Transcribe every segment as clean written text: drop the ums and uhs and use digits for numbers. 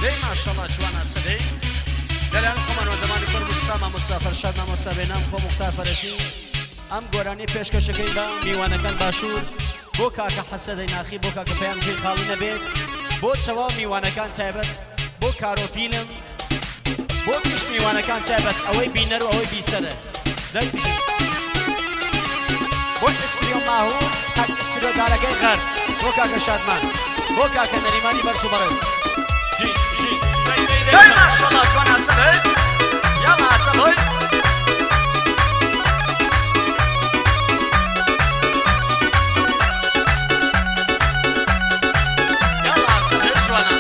دەی ماشەڵا جوانە سەدەی لەلایەن خۆمانەوە دەمانی کوڕ موستا مامۆستا فەرشاد مامۆستا بێنام خۆ موختار فەرەجی ئەم گۆرانی پێشکەشەکەی بە میوانەکان باشوور بۆ کاکە حەسەدەی ناخی بۆ کاکە پەیام جێی خاڵی نەبێت بۆ تەواو میوانەکان تایبەت بۆ کارۆفیلم بۆ گشت میوانەکان تایبەت ئەوەی بینەر و ئەوەی بیسەرە دەنگ بژی بۆ ئستریۆ ماهور کاک ئستریۆ دارەکەی غەر بۆ کاکە شادمان بۆ کاکە نەریمانی بەرز و بەڕێز. ژی ژی دەی دەی دەی ماشەڵا جوان حەسەن هەی یاڵا حەسەن هۆی. یاڵا حەسەن هەی جوانە.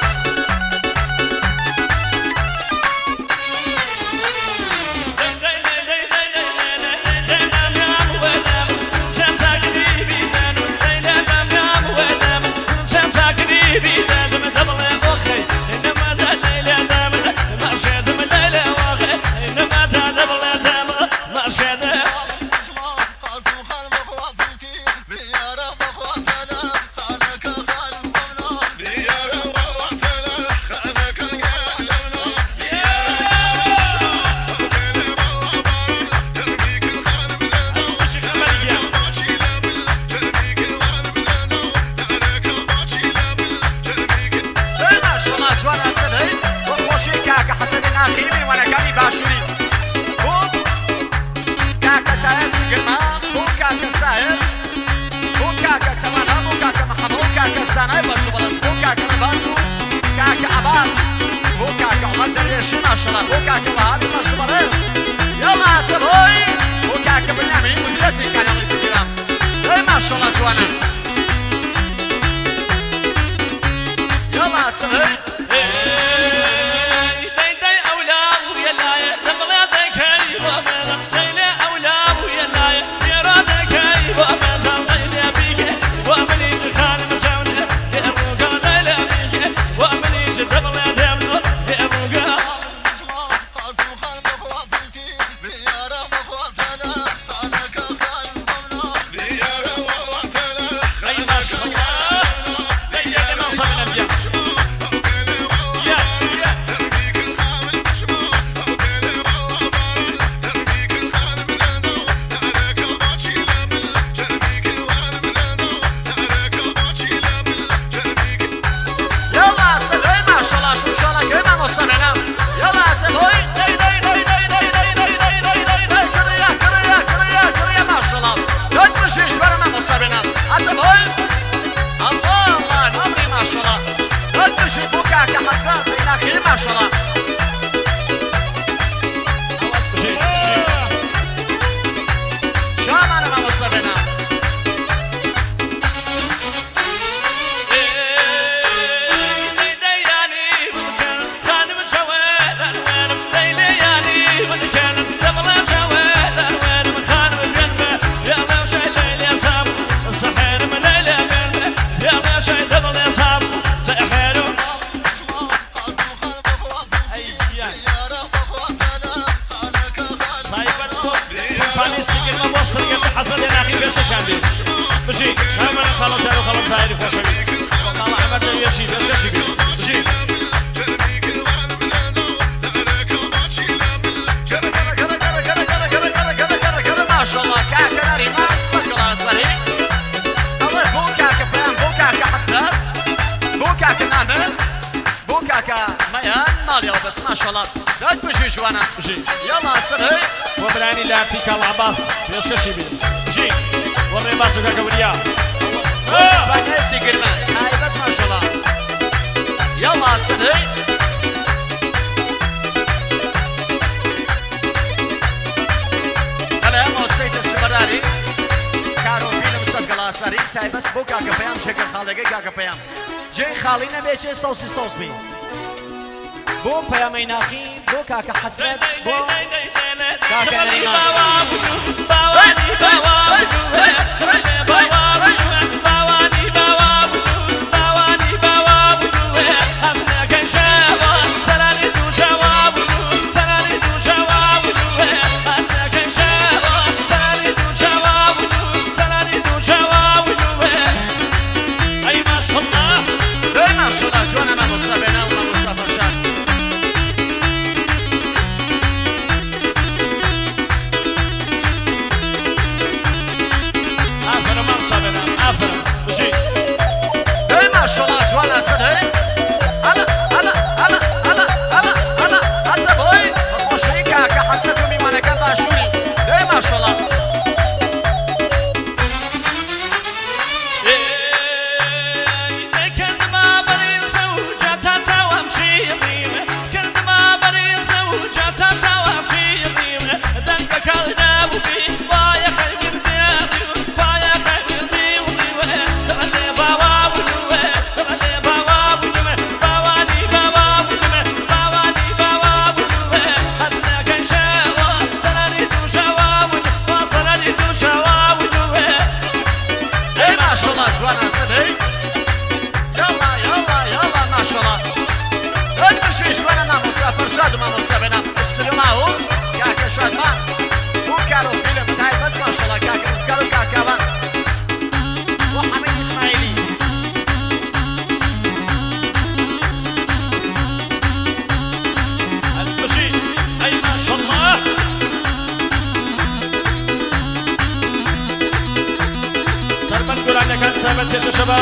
تایبەت پێشەشە بە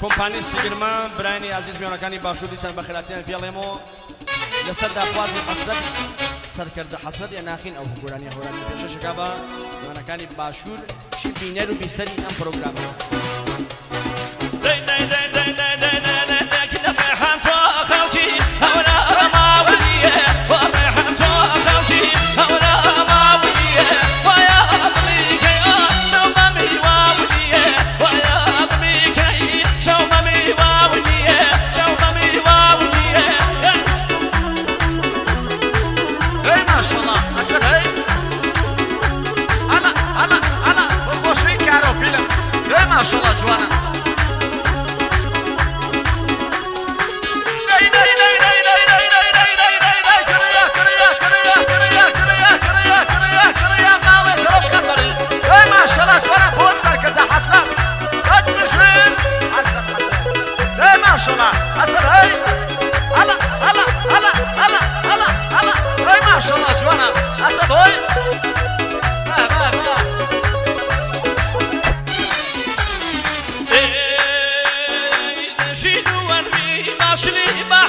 کۆمپانی سیگرما برایانی ئازیز میوانەکانی باشوور دیسان بە خێراتیان پێڵێمەوە لەسەر داخوازی حەسرەت سەرکردە حەسرەت یا ناخین ئەو گۆرانی هەورامی پێشەشەکە بە میوانەکانی باشوور چی بینەر و بیسەری ئەم پرۆگرامە. هەی ماشەڵا حەسەن هەی ئەلا ئەلا ئەلا بۆ خۆشی کارۆ فیلم هەی ماشەڵا جوانە. دەی دەی دەی دەی دەی دەی دەی دەی دەی دەی دەی کڕیا کڕیا کڕیا کڕیا کڕیا کڕیا کڕیا کڕیا ماڵێ تەرەف خەتەری هەی ماشەڵا جوانە بۆ سەرکردە حەسرەت قەت بژین حەسرەت حەسرەت دەی ماشەڵا حەسەن هەی ئەلا ئەلا ئەلا ئەلا ئەلا ئەلا هەی ماشەڵا جوانە حەسەن هەی با با با. ژین و وەرمی ماشلی بە